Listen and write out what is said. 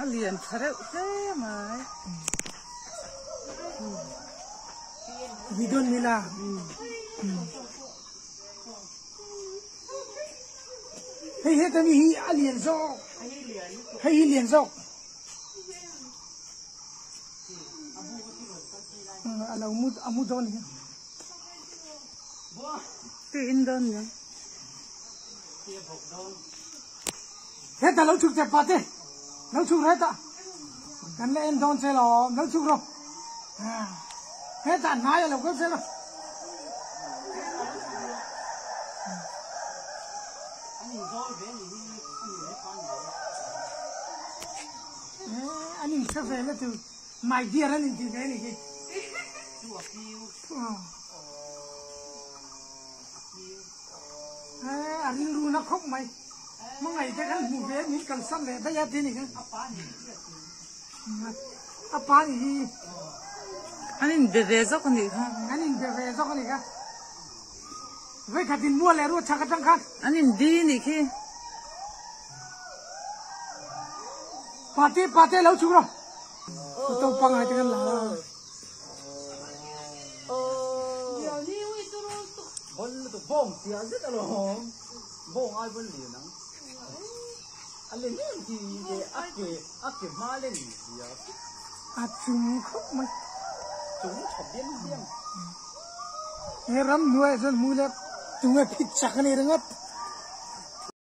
A lian tha reuh hle mai. Ni dawn ni la. Hei heta mi hi a lian zawk. Hei hi lian zawk. A lo mu a mu dawn hi. Ti in dawn ni. Heta lo chhuk che pate. Lo chhuk heta. Kan la en dawn che lo. Lo chhuk ro. Heta hnai a lo kal che lo. An in hre ve na chu my dear an in ti ve ni hi. A rilru na khawp mai. Hmangaih te kan hmu ve min kalsan leh daih a ti ni kha. A pa ni hi. An in be ve zawk a nih kha. An in be ve zawk a nih kha. Vawikhat in mual leh ruat chhak atang khan. An in di nih khi. Pate pate lo chhuk rawh. Photo pangai te kan la. Bon lutuk bawng tia zet alawm. Bawng ai bon lian ang. A len em hi e a ke a ke hma len zia. A chung khawp mai. Chung tha biang biang. He ram hnuaiah chuan hmu leh tunge phit chak a ni ringawt.